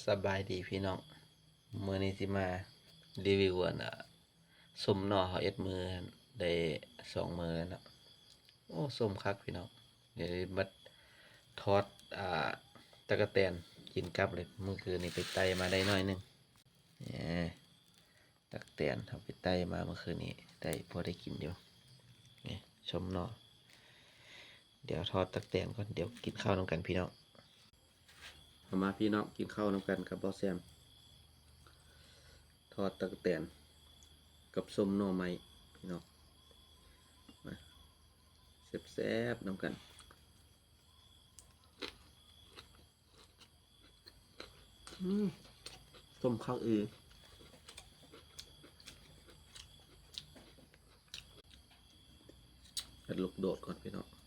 ສະບາຍດີພີ່ນ້ອງ ມື້ນີ້ຊິມາຣີວິວອັນ ອ່າ ສົ້ມໜໍ່ເຮົາເຮັດມື້ໄດ້ສອງມື້ແລ້ວເນາະ. ໂອ້ ສົ້ມຄັກພີ່ນ້ອງ. ດຽວມາທອດ ອ່າ ຕັກກະແຕນກິນກັບເລີຍ. ມື້ຄືນນີ້ໄປໄຕ່ມາໄດ້ໜ້ອຍໜຶ່ງ. ນີ້ ຕັກແຕນເຮົາໄປໄຕ່ມາມື້ຄືນນີ້ ໄດ້ພໍໄດ້ກິນຢູ່. ນີ້ ສົ້ມໜໍ່. ດຽວທອດຕັກແຕນກ່ອນ ດຽວກິນເຂົ້ານຳກັນພີ່ນ້ອງ. ເອົາມາພີ່ນ້ອງ ກິນເຂົ້ານຳກັນກັບບ່າວແຊມ. ທອດຕັກກະແຕນກັບສົ້ມໜໍ່ໄມ້ພີ່ນ້ອງ. ມາແຊບໆນຳກັນ. ອືມ ສົ້ມຄັກອີ່ຫຼີ. ເຮັດລູກໂດດກ່ອນພີ່ນ້ອງ.